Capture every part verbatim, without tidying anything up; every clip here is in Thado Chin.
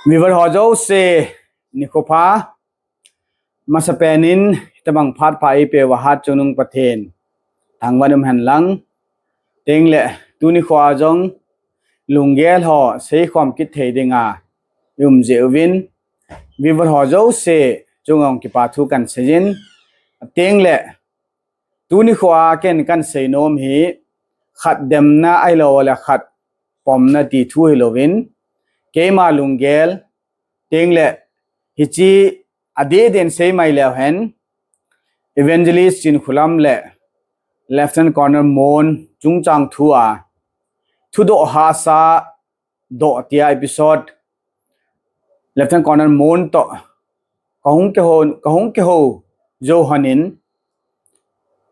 Viewer ho jouse, nikho pha. Masapen in, hitabang phat pha eipeh uva Hatchungnung Pathen thangvah in umhen lang. Tengle, tuni khoa jong lunggel ho seikhom kit thei dinga i um jeh uvin, viewer ho jouse chunga jong kipa thu kahin seiyin. Tengle, tuni khoa ken kahin seinom hi khat demna ahilouleh khat pomna ti thu hilouvin, keima lunggel, tengle, hiche adeh deh in sei mai leu hen, Evangelist Chinkholam le Lieutenant Colonel Mon chungchang thua thudoh hahsa doh tia episode Lieutenant Colonel Mon toh kahung kihou, kahung kihou jou lhonin,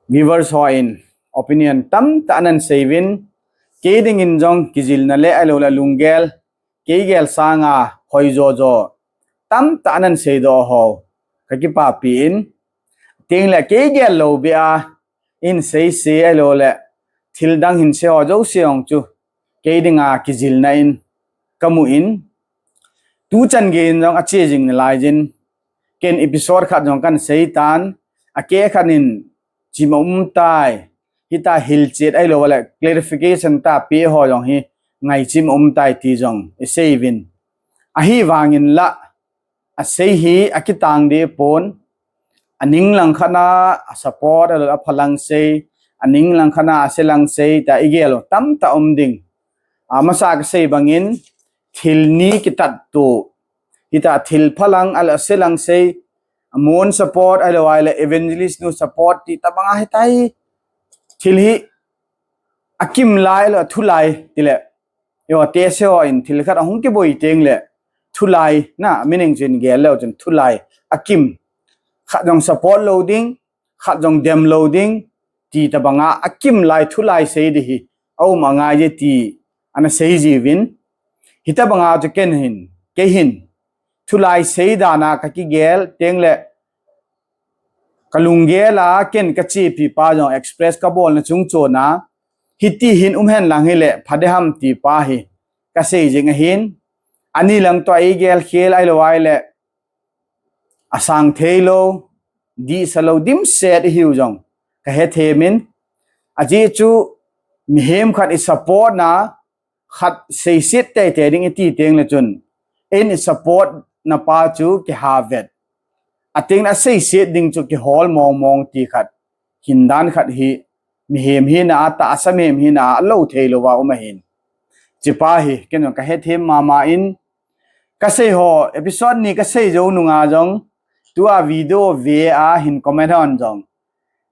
viewers hon opinion tamtah ahin seiuvin, kei dingin jong kijilna le ahilouleh lunggel, kei gel sanga hoijo jo tamtah ahin seidoh ho kakipapi in, tengle kei gel lou beh a hin seise ahilouleh thil dang hin sei ho jouse jong chu kei dinga kijilna in kamu in, tuchan geiyin jong ache jing nalaiyin, ken episode khat jong kahin seitan, akeh khat in chim aumtai, hitia hilchet ahilouleh clarification tah peh ho jong hi ngaichim aumtai ti jong iseiuvin. Ahivangin la, asei hi akitang deh pon, aning langkhat a asupport, ahilouleh aphalang sei, aning langkhat a aselang sei tia igel u tamtah um ding. Amasa kasei bangin, thil ni kitat to, hitia thil phalang ahilouleh aselang sei, Mon support ahilouleh Evangelist nu support ti tabang ahitai. Thil hi akim lai lou, athu lai tile, yo, tehse hon thil khat ahung kiboi tengle thulai, na meaning chun gel leu chun thulai, akim, khat jong support lou ding, khat jong dem lou ding ti tabanga akim lai thulai sei ding hi aum angaiye ti ana seijiuvin. Hitabanga chu ken hin, kei hin thulai sei dana kakigel tengle kalunggel a ken kachepi pa jong express kabolna chungchona, hiti hin umhen lang hile phadeham ti pa hi kasei jing ahin, ani lang toh eigel khel ahilou ahile asang theilou, dihsa lou dimset ihiu jong kahethem in, ajeh chu mihem khat isupport na, khat seiset teitei ding iti tengle chun, in isupport na pa chu kiha vet, atengle aseiset ding chu kihol mong mong ti khat, hindan khat hi mihem hina a, tahsa mihem hina a alou theilouva um ahin. Hichepa hi ken jong kahethem mama in, kasei ho, episode ni kasei jou nunga jong, tua video ve a hin comment hon jong,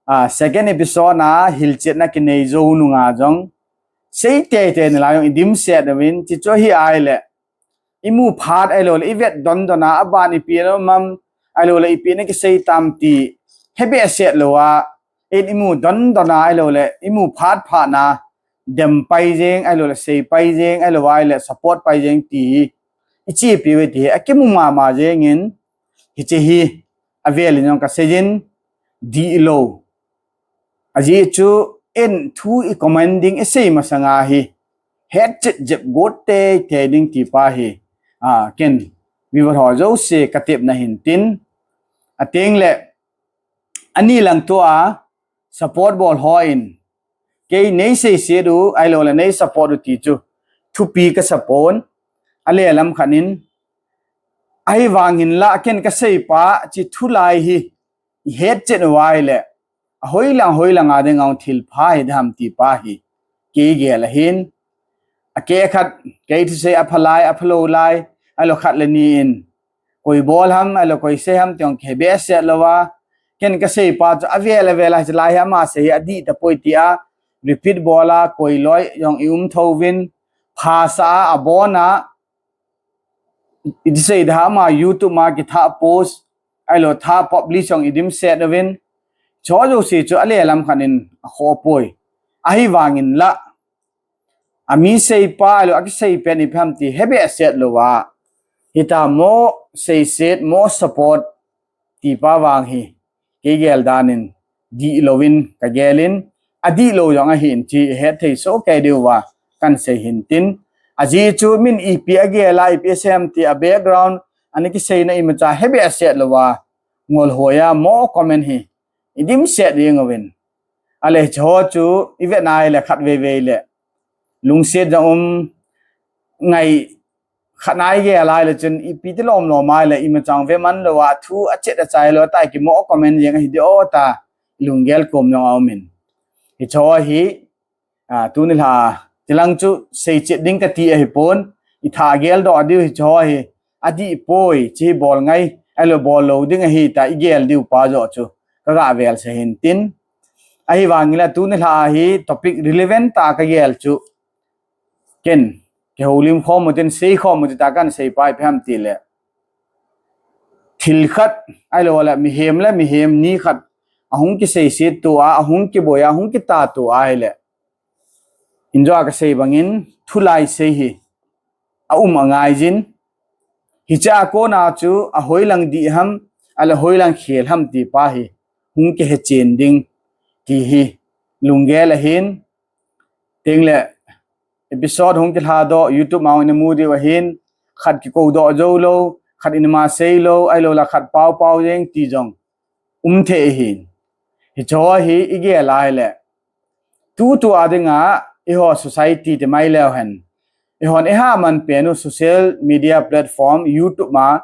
a, second episode na hilchetna kinei jou nunga jong, sei teitei nalai jong idimset uvin, hichu hi ahile imu phat ahilouleh ivet don don a, aban ipi lou mam, ahilouleh ipi nakisei tam ti hebehset louva, in imu don don a ahilouleh imu phat phat na, dem pai jeng ahilouleh sei pai jeng ahilou ahile support pai jeng ti hi ichepi uve ti hi akimu mama jengin, hiche hi avel in jong kaseiyin, dihlou, ajeh chu in thu icomment ding isei masanga hi hetchet jep got teitei ding ti pa hi, a, ken viewer ho jouse katepna hin tin, atengle ani lang toh a support bol hon kei neiseiset u ahilouleh neisupport u ti chu thupi kasapon, alelam khat in, ahivangin la ken kaseipa hiche thulai hi ihetchet uva ahile, ahoi lang hoi langa dinga thilpha hidem ti pa hi kei gel ahin, akeh khat kei thusei aphalai aphalou lai, ahilou khat le ni in koi bol ham, ahilou koi sei ham ti jong kihebehset louva, ken kaseipa chu avel avel a hiche lai hi ama sei hi adih tapoi tia repeat bol a koi loi jong ium thouvin, phasah a abon a iti sei da ama YouTube ma kithah post, ahilou thah publish jong idimset uvin, hiche jouse chu alelam khat in akhoh poi. Ahivangin la ami seipa lou akisei pen ipi ham ti hebehset louva, hitia mo seiset mo support ti pa vang hi kei gel dan in dihlouvin kagelin, adihlou jong ahin ti ihet thei soh kei diuva kahin sei hin tin, Ajeh chu min ipi agel a, ipi asei ham ti a background, ana kiseina imacha hebeh set louva, ngol hoiya mo comment hi idimset ding uvin. Ale hicheho chu ivet nai le khat vei vei le lungset jong um ngai khat nai gel a le chun ipi ti lom lom a le imacha ve man louva thu achet achai lou tai kimo comment jeng ahi di o ta lunggel kom jong aumin. Hicheho hi, a, tuni lha, tilang chu seichet ding kati ahipon, itha geldoh diu hicheho hi, adih poi, chi hi bol ngai, ahilou bol lou ding ahi ta igel diu pa joh chu, kaga vel se hin tin. Ahivangin la tuni lha hi topic relevant ta kagel chu, ken, kihoulim khom utin, sei khom utin ta kan sei pai pe ham ti le. Thil khat, ahilou le, mihem le, mihem ni khat, ahung kiseiset tua, ahung kiboi a, ahung kita tua ahile. Injo a kasei bangin, thulai sei hi, aum angai jin, hiche a kona chu, ahoilang dih ham, ahilou hoilang khel ham ti pa hi, hung kihe chen ding, ti hi, lunggel ahin, tengle, episode hung kilhadoh, YouTube ma hung ina mu diu ahin, khat kikoudoh jou lou, khat ina ma sei lou, ahilou la khat pao pao jeng ti jong, um thei ahin. Hicheho hi igel a hile. Tutu a dinga, eiho society ti mai leu hen. Eihon eiha man pen u social media platform, YouTube ma,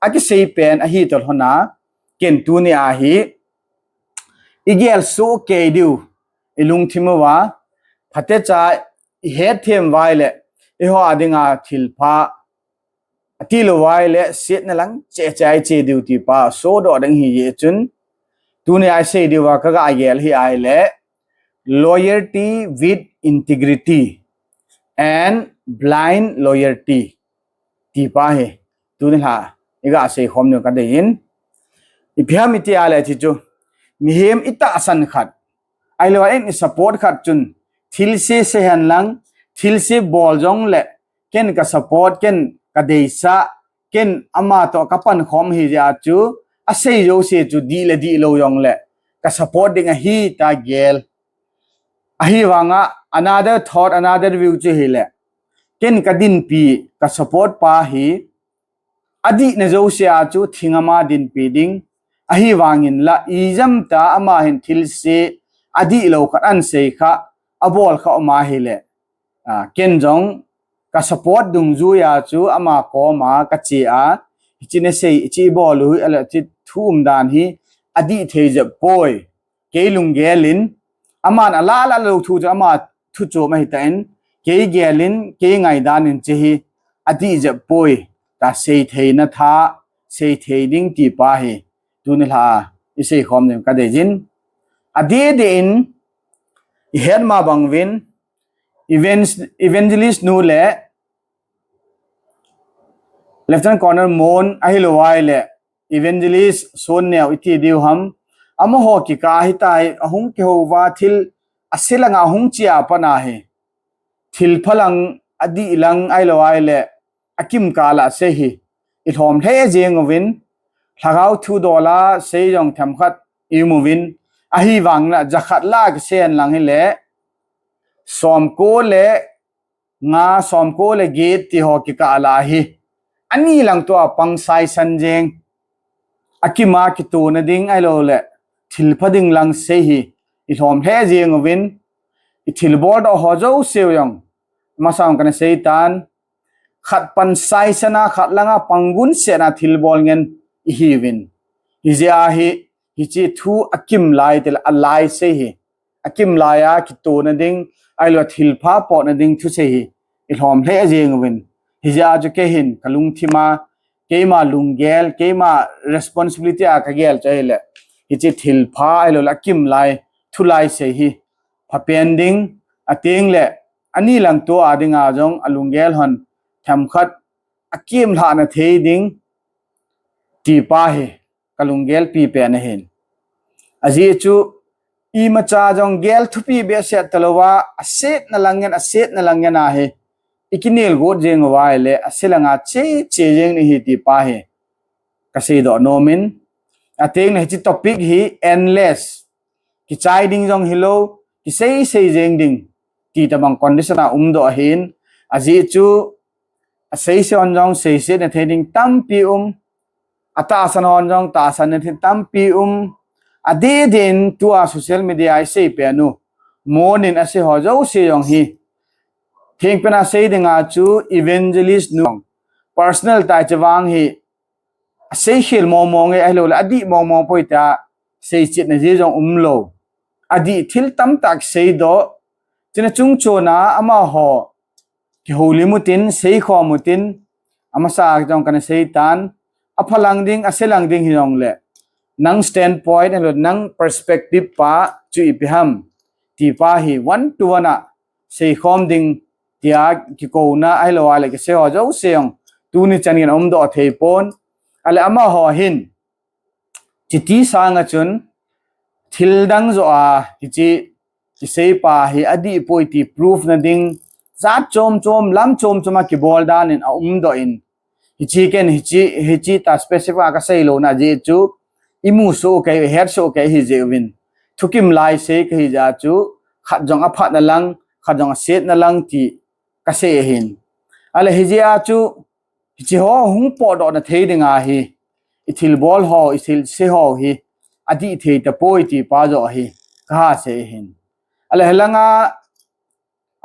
akisei pen ahi tol hona, ken tuni a hi, igel soh kei diu, ilungthim uva, phatecha ihet them uva ile, eiho a dinga thilpha, atilou uva ile, setna lang che che a che diu ti pa, sodoh ding hi ye chun, tuni a isei diuva kaga gel hi ahile, loyalty with integrity and blind loyalty. Ti pa hi, tuni lha, iga sei khom diu kadei in. Ipi ham iti a le ti chu, mihem itahsan khat, ahilou in isupport khat chun, thilse sei hen lang, thilse bol jong le, ken kasupport, ken kadeisah, ken ama toh kapan khom hi jeh a chu, asei jouse chu dih le dih lou jong le, kasupport ding ahi ta gel. Ahivanga, another thought, another view chu hile. Ken kadinpi, kasupport pa hi, adihna jouse a chu thing ama dinpi ding. Ahivangin la ijemtia ama hin thilse adih lou khat ahin sei kha, abol kha um ahile. A, ken jong kasupport dungjuiya chu ama koma kache a, hiche nasei, hiche ibol u hi, ahilou hiche thu umdan hi, adih thei jep poi. Kei lunggel in, aman alah lah lou thu chu ama thu chom ahitan, kei gel in, kei ngaidan in hiche hi, adih jep poi, ta sei theina tha, sei thei ding ti pa hi, tuni lha, isei khom ding kadei jin. Adeh deh in, ihet ma bang uvin, evans-, evangelist nu le, Lieutenant Colonel Mon ahilou uva ile, Evangelist Sonneo iti diu ham, amaho kikah ahitai, ahung kihou uva thil ase langa ahung che a pat ahi. Thilpha lang, adih lang ahilou ahile, akimkah lah sei hi, ilhom lheh jeng uvin, lhagao thu dola sei jong themkhat imu uvin, ahivang la jakhat lah kisei hen lang hile, somko le nga, somko le get ti ho kikah lah hi, ani lang tua pang saisan jeng, akima kitona ding ahilou le, thilpha ding lang sei hi, ilhom lheh jeng uvin, ithilbol doh ho jouse u jong, masang kana seitan, khat pang saisan a, khat langa pang gunsetna thilbol ngen ihiuvin. Hijeh a hi, hiche thu akim lai tile alai sei hi. Akim laiya kitona ding, ahilou thilpha potna ding thusei hi, ilhom lheh jeng uvin. Hijeh a chu kei hin kalungthim a, keima lunggel, keima responsibility a kagel chu ahile, hiche thilpha ahilou le akim lai, thulai sei hi, phapen ding, atengle, ani lang tua dinga jong alunggel hon, themkhat, akimlhahna thei ding, ti pa hi, kalunggel pipen ahin. Ajeh chu, imacha jong gel thupi behseh talouva, asetna lang ngen, asetna lang ngen ahi. Ikinel got jeng uva ile, ase langa che che jeng ding ahi ti pa hi. Kasei doh nom in. Atengle hiche topic hi endless. Kichai ding jong hilou, kisei sei jeng ding. Ti tabang condition a umdoh ahin. Ajeh chu, aseise hon jong seise na thei ding tampi um, atahsan hon jong tahsan na thei tampi um, adeh deh in tua social media a isei pen u, Mon in asei ho jouse jong hi, thengpen a sei dinga chu evangelist nu, personal tah chu vang hi, asei khel mong mong e, ahilou le adih mong mong poi tia seichetna ji jong umlou. Adih thil tamtah kisei doh. Chuna chungchon a amaho kihoulim utin, seikhom utin, amasa jong kana sei tan, aphalang ding, aselang ding hijongle, nang standpoint, ahilou nang perspective pa chu ipi ham, ti pa hi one to one a seikhom ding tia kikouna ahilou le kisei ho jouse jong tuni chan geiyin aumdoh thei pon. Ale amaho hin, chiti sanga chun, thil dang joh a, hiche kisei pa hi adih poi ti proof na ding, jat chom chom, lam chom chom a kibol dan in aumdoh in, hiche ken, hiche, hiche tah specific a kasei louna jeh chu, imu soh kei, ihet soh kei ahi jeh uvin, thukim lai sei kahi jeh a chu, khat jong aphatna lang, khat jong asetna lang ti kasei ahin. Ale hijeh a chu, hiche ho hung potdoh na thei dinga hi, ithilbol ho, ithilse ho hi, adih thei tapoi ti pa joh hi, kaha sei ahin. Ale hilanga,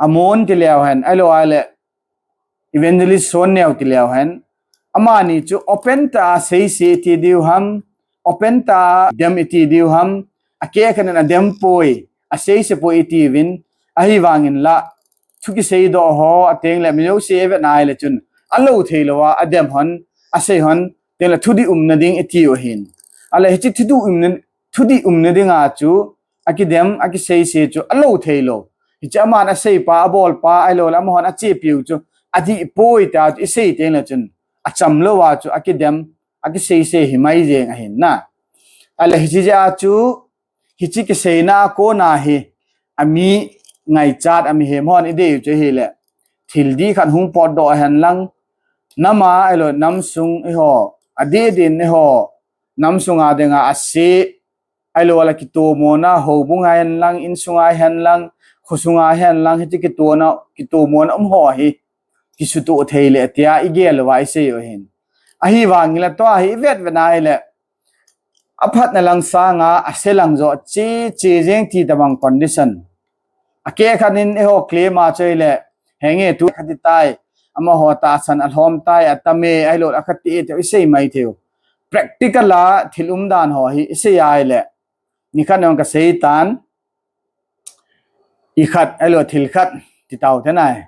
Amon ti leu hen, ahilou le, Evangelist Sonneo ti leu hen, amani chu open tah a seise iti diu ham, open tah a dem iti diu ham, akeh khat in adem poi, aseise poi itiuvin, ahivangin la, thu kisei doh ho, ateng le, mi jouse avet nai le chun, alou thei louva, adem hon, asei hon, teng le thudih umna ding itiu ahin. Ale hiche thudih umna, thudih umna dinga chu, akidem, akiseise chu, alou thei lou. Hiche aman asei pa, abol pa, ahilou le, amahon achepiu chu, adih poi tia chu, isei teng le chun, acham louva chu, akidem, akiseise hi mai jeng ahin na. Ale hiche jeh a chu, hiche kiseina a kona hi, ami ngaichat, amihem hon ideiu chu ahile, thil dih khat hung potdoh hen lang, nam a, ahilou, nam sung eiho, adeh deh in eiho, nam sunga dinga ase, ahilou le kitomona, houbung a hen lang, insung a hen lang, khosung a hen lang, hiche kitona, kitomona um ho hi, kisutoh thei le tia igel louva isei u ahin. Ahivangin la tua hi ivet vet nai le, aphatna lang sanga, aselang joh, che, che jeng ti tabang condition. Akeh khat in eiho claim a chu ahile, henge tu khat ti tai, amaho tahsan alhom tai, atam e, ahilou le akhat ti e, ti isei mai theiu. Practical a thil umdan ho hi isei ahile, nikhat jong kasei tan, ikhat, ahilou thil khat, ti tau te nai.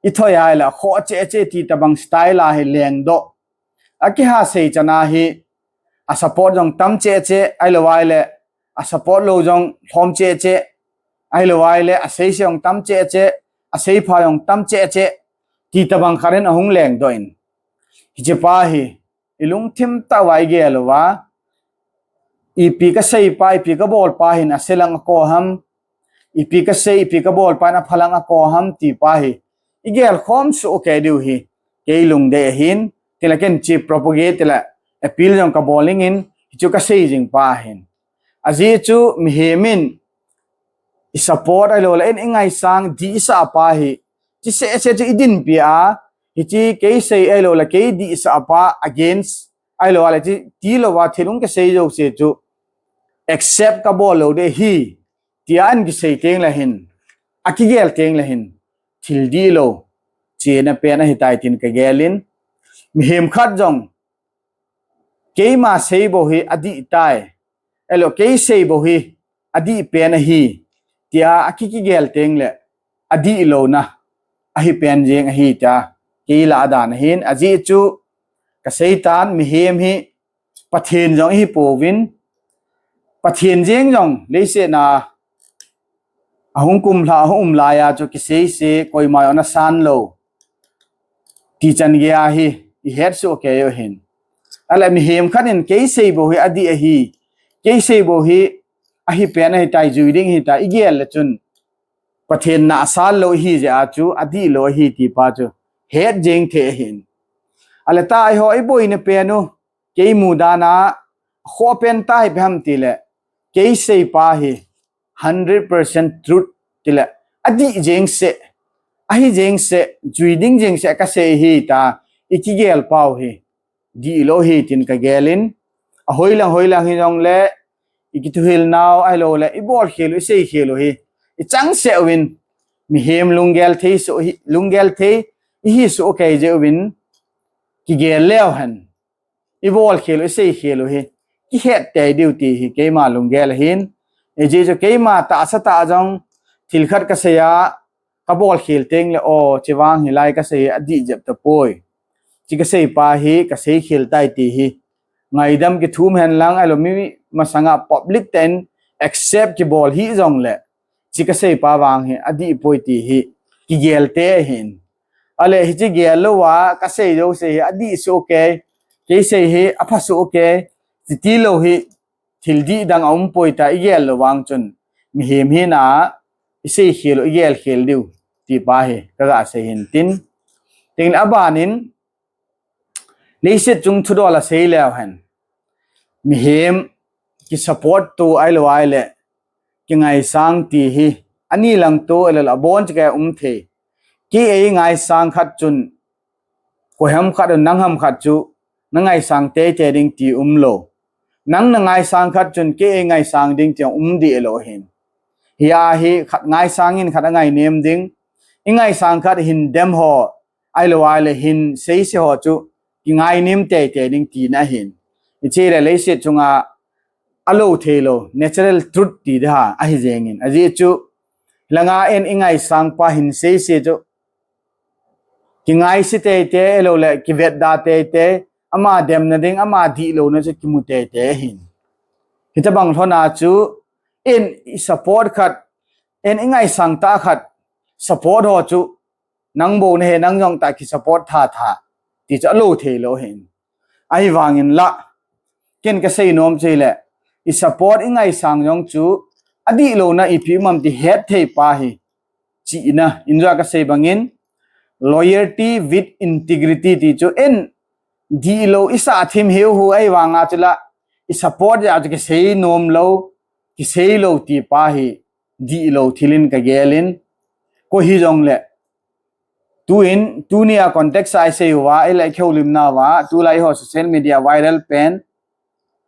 Ithoi ahile, khoh cheh cheh ti tabang style a hi lengdoh. Akiha sei chan a hi, asupport jong tam cheh cheh, ahilou le, asupport lou jong lhom cheh cheh, ahilou le, aseise jong tam cheh cheh, aseipha jong tam cheh cheh, ti tabang khat in ahung lengdoh in. Hiche pa hi, ilungthim tah uva igel uva, ipi kasei pa, ipi kabol pa hin aselang ako ham, ipi kasei, ipi kabol pa hin aphalang ako ham ti pa hi, igel khom soh kei diu hi, kei lungdei ahin, teng le ken hiche propagate teng le appeal jong kabol dingin, hichu kasei jing pa ahin. Ajeh chu mihem in, isupport ahilou le, in ingaisang dihsah pa hi, hiche seh seh chu idinpi a, hiche kei sei ahilou le, kei dihsah pa against, ahilou le, hiche tilouva thil hung kisei jouse chu, accept kabol lou ding ahi, tia akisei teng le hin, akigel teng le hin, thil dihlou, chena pen ahitai tin kagel in, mihem khat jong, keima sei bou hi adih tai, ahilou, kei sei bou hi adih pen ahi, tia aki, kigel teng le, adihlouna ahi pen jeng ahi tia, kei lah a dan ahin, ajeh chu, kasei tan, mihem hi, Pathen jong ihi pouvin, Pathen jeng jong, leiset a, ahung kumlha, ahung um laiya chu kiseise, koima jong ana san lou. Ti chan geiya hi, ihet soh kei u ahin. Ale mihem khat in kei sei bou hi adih ahi, kei sei bou hi ahi pen ahitai, jui ding ahitai, igel le chun. Pathen nahsat lou ihi jeh a chu, adihlou ahi ti pa chu, het jeng thei ahin. Ale tua eiho iboina pen u, kei mudan a, khoh pen tah ipi ham tile, kei sei pa hi, hundred percent truth tile, adih jeng seh, ahi jeng se, jui ding jeng se kasei hi ta, i kigel pau hi, dih lou hi tin ka gel in, a hoilang hoilang hi jong le, i kithuhil nau ahilou le, i bol khel u, i sei khel u hi, i chang se uvin, mihem lunggel thei su hi, lunggel thei, i hi su kei je uvin, kigel leu hen. I bol khel u, i sei khel u hi, kihet tei diu ti hi, keima lunggel ahin. Ajeh chu keima tahsa tah jong, thil khat kasei a, ka bol khel teng le, o, chi vang hi lai kasei a dih jep ta poi. Chi kasei pa hi, kasei khel tai ti hi. Ngaidam kithum hen lang, ahilou mi masanga public ten accept kibol hi jong le. Chi kasei pa vang hi, adih poi ti hi, kigel te ahin. Ale hichi gel lou a, kasei jouse hi, adih su kei, kei sei hi, apha su kei, titi lou hi, thil dih dang a um poi ta i gel lou vang chun, mihem hina, i sei khel u, i gel khel diu, ti pa hi, ka ga sei hin tin. Tin aban in, leiset chung thudol a sei leu hen. Mihem ki support tu ahilou le, ki ngaisang ti hi, ani lang tu ahilou le, abon chi ka um thei. Kei ei ngaisang khat chun, koi ham khat, nang ham khat chu, na ngaisang tei tei ding ti um lou. Nang na ngaisang khat chun, kei ei ngaisang ding ti um dih lou hin. Hi a hi, khat ngaisang in khat a ngainem ding. I ngaisang khat hin dem ho, ahilou le hin sei se ho chu, ki ngainem tei tei ding ti na hin. I che le leiset chunga, alou thei lou, natural truth ti de ha, ahi jeng in. Ajeh chu, langa en i ngaisang pa hin sei se chu, ki ngai se tei tei, ahilou le, ki vet da tei tei, ama dem na ding, ama dih lou na chu, ki mu tei tei hin. Hita bang lhon a chu, en i support khat, en i ngaisang ta khat, support ho chu, nang bou na he, nang jong ta ki support tha tha, ti chu alou thei lou hin. Ahi vang in la, ken kasei nom chu le, i support i ngaisang jong chu, adih lou na ipi um am ti het thei pa hi, chi ina, in jua kasei bang in, loyalty with integrity ti chu en, dih lou i sa thim hiu hu ahi vang a chu la, i support ja chu kisei nom lou, kisei lou ti pa hi, dih lou thil in ka gel in, koi hi jong le, tu in, tuni a context a i sei uva, i le kheu lim na uva, tu lai ho social media viral pen,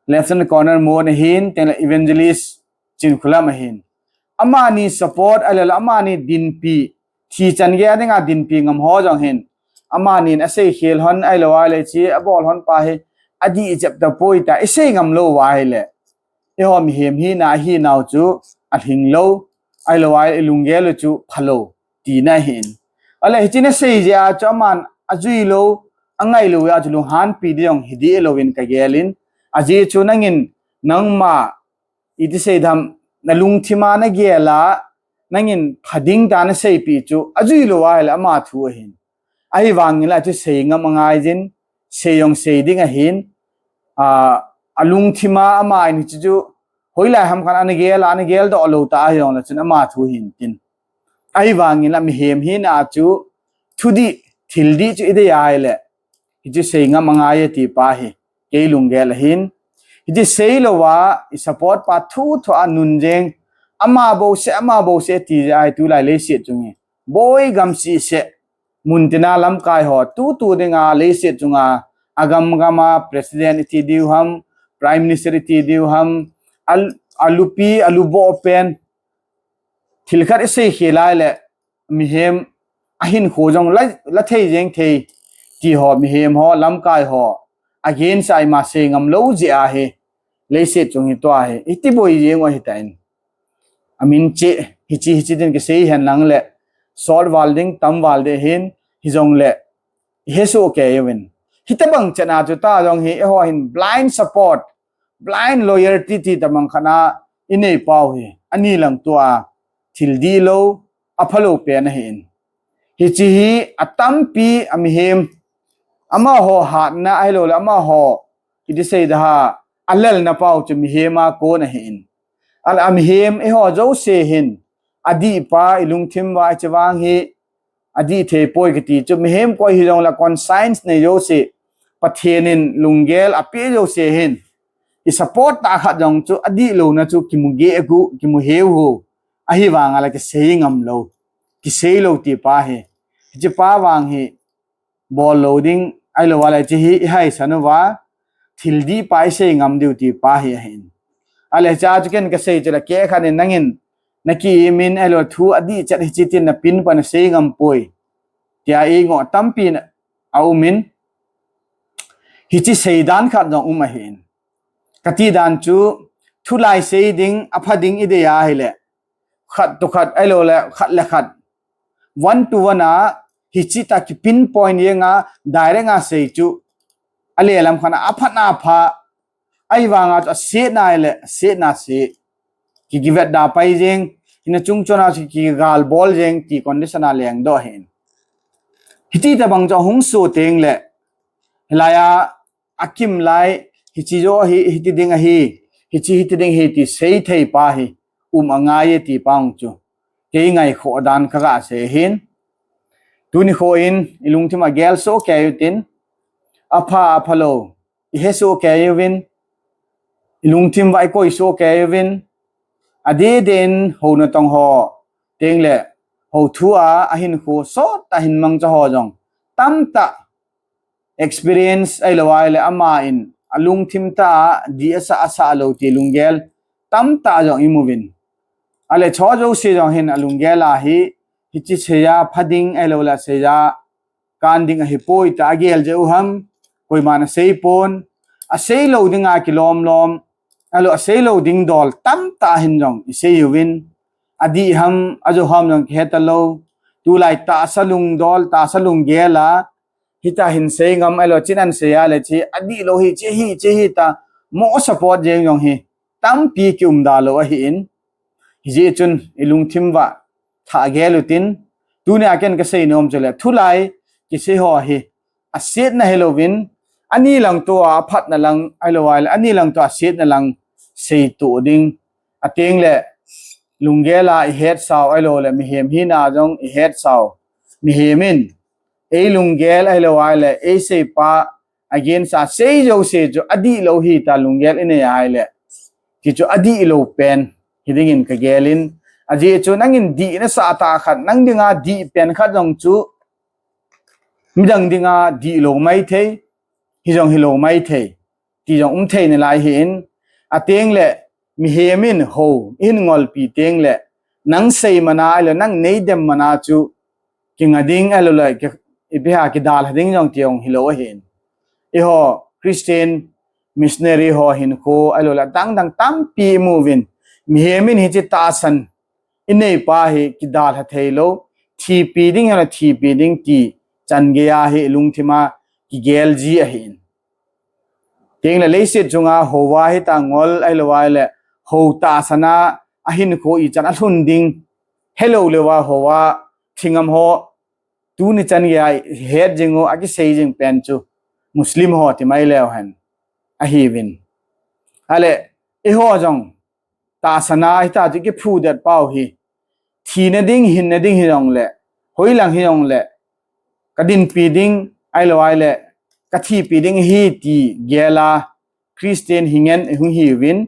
Lieutenant Colonel Mon ahin, tin le Evangelist Chinkholam ahin. Amani support, ahilou le amani dinpi, thi chan gei a dinga dinpi ngam ho jong hin. Amani in asei khel hon, ahilou le chi, abol hon pa hi, adih jep ta poi ta, i sei ngam lou uva hi le. Eiho mihem hina, hinau chu, alhing lou, ahilou le i lunggel u chu, pha lou, ti na hin. Ale hichi na sei jeh a chu, aman, ajui lou, angai lou a chu, lunghanpi ding jong hi dih lou in ka gel in. Ajeh chu nang in, nangma, iti sei dam, na lungthim a na gel a, nang in pha ding ta na seipi chu, ajui lou a hi le ama thu ahin. Ahi vang in la chu sei ngam angai jin, sei jong sei ding ahin, a, alungthim a ama in chu chu, hoilai ham khat ana gel a, ana gel doh lou ta ahi jong le chun ama thu hin tin. Ahi vang in la mihem hina chu, thudih, thil dih chu i dei a hi le, hichu sei ngam angai e ti pa hi, kei lunggel ahin. Hichu sei lou a, i support pa thu thu a nun jeng, ama bou se, ama bou se ti jeh a hi tulai leiset chung hi. Boi gam si se, mun tina lamkai ho, tu tu dinga leiset chunga, agam gam a, president i ti diu ham, prime minister i ti diu ham, al-, alupi, alubo pen, thil khat i sei khel a hi le, mihem ahinkho jong la, la thei jeng thei, ti ho, mihem ho, lamkai ho, against a ima sei ngam lou jeh a hi, leiset chung hi tua hi, hiti boi jeng u ahi ta in. Amin che, hichi, hichi din kisei hen lang le, sot val ding, tam val ding hin, hi jong le, i he su kei uvin. Hita bang chan a chu ta jong hi, eiho hin blind support, blind loyalty ti ta bang khat a, i nei pau hi, ani lang tua, thil dih lou, apha lou pen ahin. Hichi hi, atampi, a mihem, amaho hatna, ahilou le, amaho, iti sei da ha, alelna pau chu mihem a kon ahin. Al a mihem, eiho jouse hin, adih pa, i lungthim uva, i chi vang hi, adih thei poi kiti chu, mihem koi hi jong le conscience nei jouse, Pathen in lunggel ape jouse hin, i support ta khat jong chu, adih lou na chu, kimu geh gu, kimu heu hu, ahi vang a la kisei ngam lou, kisei lou ti pa hi, hiche pa vang hi bol lou ding, ahilou le hiche hi ihaisan uva, thil dih pa isei ngam diu ti pa hi ahin. Ale hiche a chu ken kasei chu le kei khat in nangin nakiimin ahilou thu adih chet hiche tin napin pa nasei ngam poi tia eingoh tampi aumin, hiche seidan khat jong um ahin. Kati dan chu thulai sei ding, apha ding idei ahile, khat to khat ahilou le khat le khat, one to one a hiche ta ki pinpoint jeng a direct a sei chu, ale lam khat a aphat na apha, ahivang a chu asetna le asetna se, ki, kivet da pai jeng, hina chung chon a chu kigal bol jeng ti condition a leng doh ahin. Hiti tabang chu ahung so teng le, hilai a akim lai, hiche jo hi hiti ding ahi, hiche hiti ding ahi ti sei thei pa hi um angai e ti pa hung chu kei ngaikhoh dan kaga sei hin. Tuni kho in ilungthim a gel soh kei utin, apha apha lou ihe soh kei uvin, ilungthim va ikoi soh kei uvin, adeh deh in hou natong ho, teng le hou thu a ahinkho sot a hin mangcha ho jong tamtah experience ahilou le ama in alungthim tah a dih asah asah lou ti lunggel tamtah jong imuvin. Ale hiche jouse jong hin alunggel a hi, hiche seiya pha ding ahilou le seiya kan ding ahipoi tia agel jeh u ham, koiman asei pon, asei lou ding a kilom lom, ahilou asei lou ding dol tamtah hin jong isei uvin, adih ham, ajo ham jong kihe talou, tulai tahsa lungdol, tahsa lunggel a, hita hin sei ngam ahilou chin an sei a le hiche adih lou hi, hiche hi, hiche hi tia mo support jeng jong hi tampi kium da lou ahin. Hijeh chun ilungthim va thah gel utin, tuni a ken kasei nom chu le thulai kisei ho hi asetna hilouvin, ani lang to a aphatna lang ahilou le ani lang to a asetna lang sei to ding, ateng le lunggel a ihet sao ahilou le mihem hina jong ihet sao, mihem in ei lunggel ahilou le ei seipa against a sei jouse chu adih lou hi tia lunggel inei ahile, hichu adih lou pen hi dingin kagel in, ajeh chu nangin dih nasah tah khat, nang dinga dih pen khat jong chu midang dinga dih lou maithei, hi jong hilou maithei ti jong um thei nalai hin, ateng le mihem in hou ihin ngolpi teng le nang sei man a ahilou nang nei dem man a chu kinga ding ahilou le ki, ipi ham kidalha ding jong ti jong hilou ahin. Eiho Christian missionary ho hinkho ahilou le adang dang tampi imuvin, mihem in hiche tahsan inei pa hi kidalha thei lou, thipi ding ahilou le thipi ding ti chan gei a hi ilungthim a kigel ji ahin. Teng le leiset chunga hou a hita ngol ahilou le hou tahsan a ahinkho ichan alhun ding helou leuva hou a thi ngam ho tuni chan gei a het jing u akisei jing pen chu Muslim ho ti mai leu hen ahiuvin. Ale eiho jong tahsan a hita chu kiphudet pau hi, thina ding, hinna ding hi jong le, hoilang hi jong le, kadinpi ding ahilou le kathipi ding hi ti gel a Christian hi ngen ihung hiuvin.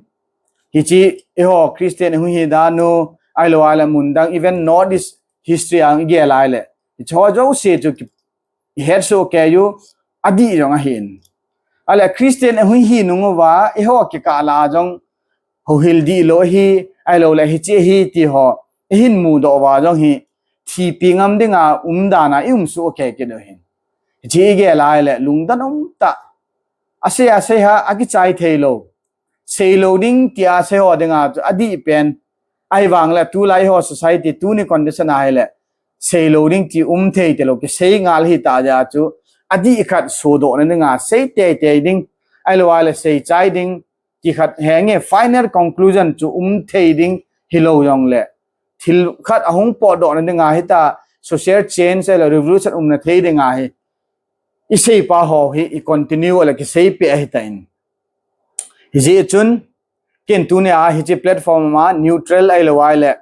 Hiche eiho Christian ihung hi dan u ahilou le mun dang, even North East history a igel a le, hiche ho jouse chu ki, ihet soh kei u, adih jong ahin. Ale Christian ihung hi nung uva eiho kikah lah a jong houhil dih lou hi, ahilou le hiche hi ti ho ihin mudoh uva jong hi thipi ngam dinga umdan a ium soh kei kit u hin. Hiche igel a le lungdon um tah, asei asei ha akichai thei lou, sei lou ding tia sei ho dinga chu adih pen, ahivang le tulai ho society tuni condition a hile sei lou ding ti um thei talou, kisei ngal hita jeh a chu adih khat sodohna dinga sei teitei ding ahilou le sei chai ding ti khat, henge final conclusion chu um thei ding hilou jong le thil khat ahung potdohna dinga hita social change ahilou revolution umna thei dinga hi iseipa ho hi i continue le kisei peh ahitan. Hijeh chun ken tuni a hiche platform a neutral ahilou le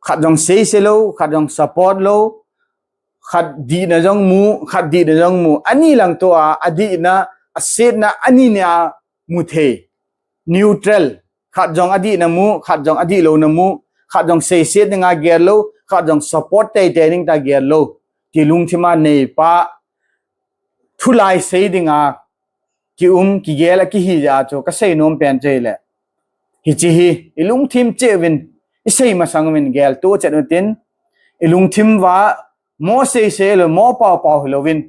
khat jong sei se lou, khat jong support lou, khat dihna jong mu, khat dihna jong mu, ani lang to a adihna, asetna ani nia mu thei, neutral, khat jong adihna mu, khat jong adihlouna mu, khat jong seiset dinga gel lou, khat jong support teitei ding tia gel lou ti lungthim a neipa, thulai sei dinga kium, kigel a kihi jeh a chu kasei nom pen chu ahile, hiche hi ilungthim cheh uvin, isei masang uvin geltoh chet utin, ilungthim uva mo seisei lou, mo paopao hilouvin,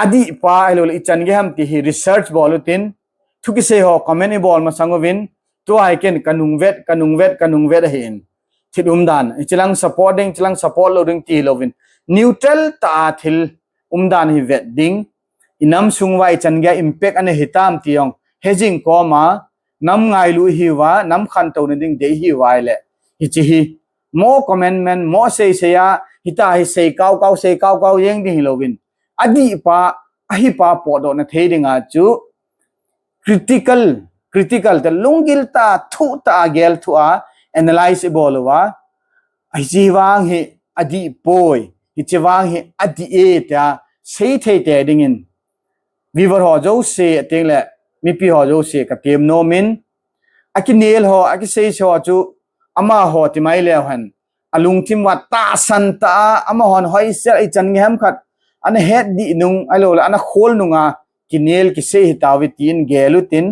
adihpa ahilouleh ichan gei ham ti hi research bol utin, thu kisei ho comment ibol masang uvin, tua hi ken kanung vet, kanung vet, kanung vet ahin. Thil umdan, hichelang support ding, hichelang support lou ding ti hilouvin, neutral tah a thil umdan hi vet ding, inam sung uva ichan gei a impact ana hitam ti jong hejing koma, nam ngailu ihiuva, nam khantouna ding dei ihiuva ahile, hiche hi mo comment comment, mo seisei a, hitia hi sei kaokao, sei kaokao jeng ding hilouvin, adihpa, ahipa potdohna thei dinga chu critical, critical tah, lunggil tah a, thuh tah a, gel thuh a analyze ibol uva, hiche vang hi adih poi, hiche vang hi adih e tia seithei tei dingin viewer ho jouse, ateng le mipi ho jouse katem nom in, akinel ho, akiseisei ho chu amaho ti mai leu hen, alungthim uva tahsan tah a, amahon hoisel ichan gei ham khat ana hetdih nung ahilouleh ana khol nunga kinel kisei hitauve tin gel utin,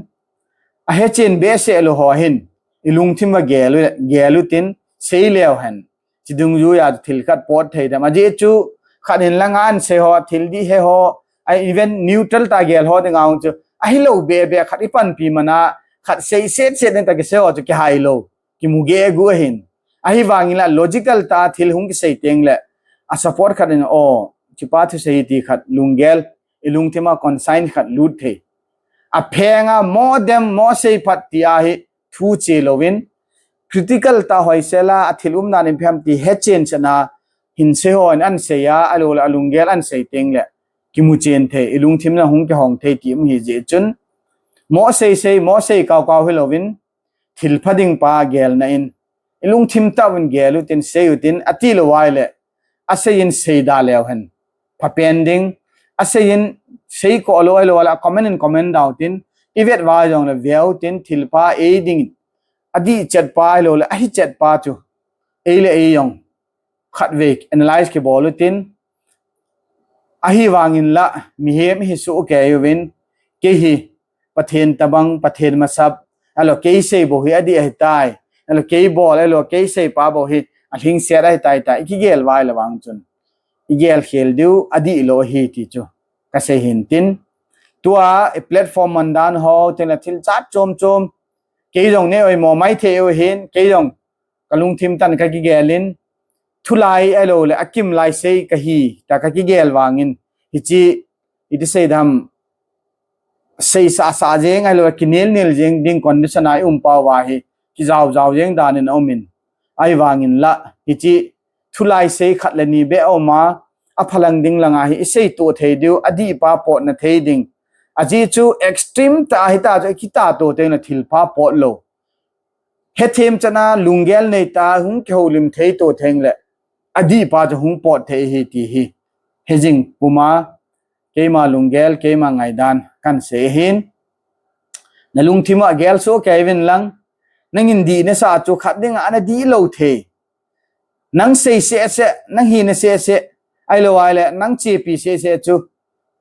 ahechen behseh lou ho hin ilungthim uva gel u, gel utin, sei leu hen, hiche dungjuia chu thil khat pot thei dem? Ajeh chu khat in langa ana sei ho, thil dih he ho, a even neutral tah a gel ho dinga chu ahilou bebe khat ipanpi mana, khat sei setset ding tah kisei ho chu kihailou, kimu gegu ahin. Ahivangin la logical tah a thil hung kisei teng le, asupport khat in, o, hichepa thusei hi ti khat lunggel, ilungthim a conscience khat lut thei. Aphenga mo dem, mo sei phat tia hi thu che louvin, critical tah a hoisel a, athil umdan ipi ham ti hechen chetna, hinsei hon ana sei a, ahilouleh alunggel ana sei teng le, kimuchen thei, ilungthim na hung kihong thei ti um ahi jeh chun, mo seisei, mo sei kaokao hilouvin, thilpha ding pa gelna in, ilungthim tah uvin gel utin, sei utin, ati lou ahile, asei in seida leu hen phapen ding, asei in sei koh lou ahilouleh comment in comment da utin, ivet uva jongle ve utin, thilpha ei ding, adih chet pa ahilouleh ahichet pa chu ei le ei jong khatvei analyze kibol utin, ahivangin la mihem ihi soh kei uvin, kei hi Pathen tobang, Pathen masap, ahilou kei sei bou hi adih ahitai, ahilou kei bol, ahilou kei seipa bou hi alhingset ahitai tia ikigel uva ahile vang chun, igel khel diu adih lou ahi ti chu kasei hintin. Tua i platform mandan ho, tengle thil jat chom chom, kei jong nei oimo maithei u ahin, kei jong kalungthim tah in kakigel in, thulai ahilouleh akimlai sei kahi tia kakigel vangin, hiche, iti sei dem, seisah sah jeng ahilouleh kinel nel jeng ding condition a i um pau va hi, kijao jao jeng dan in aumin. Ahivangin la, hiche thulai sei khat le ni beh aum a, aphalang ding langa hi iseitoh thei diu, adihpa potna thei ding. Ajeh chu extreme tah a hita chu ikitah to tengle thilpha pot lou. Hethem chan a lunggel nei tah a hung kihoulim thei to tengle, adihpa chu hung pot thei ahi ti hi hejing puma keima lunggel, keima ngaidan kahin sei ahin. Nalungthim a gel soh kei uvin lang, nangin dih nasah chu khat dinga ana dih lou thei. Nang sei seh seh, nang hina seh seh, ahilou ahile nang chepi seh seh chu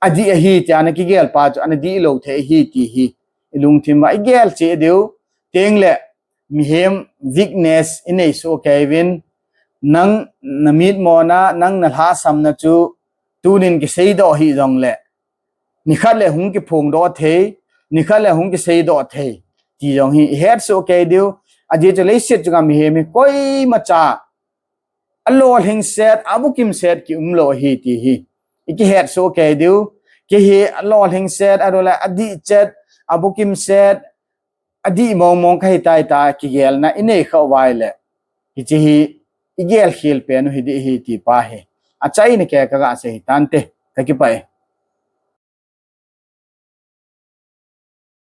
adih ahi tia nakigel pa chu ana dih lou thei ahi ti hi ilungthim uva igel cheh diu. Tengle mihem weakness inei soh kei uvin, nang namitmona, nang nalhahsamna chu tunin kiseidoh hih jongle, nikhat le hung kiphongdoh thei, nikhat le hung kiseidoh thei ti jong hi ihet soh kei diu. Ajeh chu leiset chunga mihem hi koimacha alolhingset, abukimset kium lou ahi ti hi ikihet soh kei diu. Kei hi alolhingset, ahilouleh adihchet, abukimset, adih mong mong kahitai tia kigelna inei khah uva ahile, hiche hi igel khel pen u hiding ahi ti pa hi achaina kei kaga sei hitante. Kakipah e.